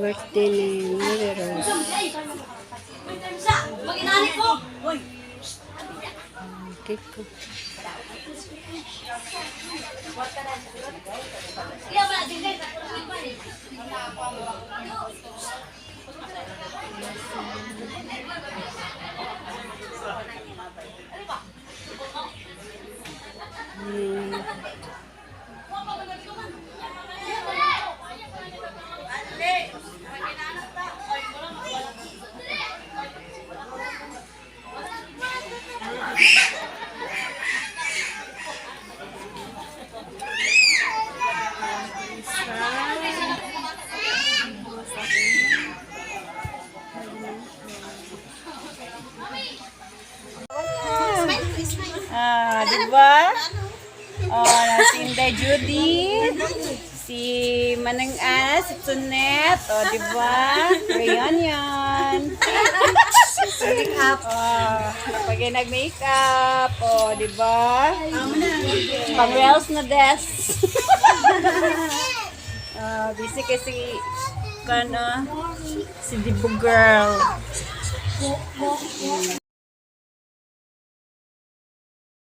Birthday ni Mary Rose. Cake ko. Ah, di ba? Oh, si Inday Judy, si Manang Ana, si Tunet, oh, di ba? Reunion. Makeup. Oh, pag nag-makeup, oh, di ba? Pang reels na des. Ah, busy kasi kano si Dibu girl.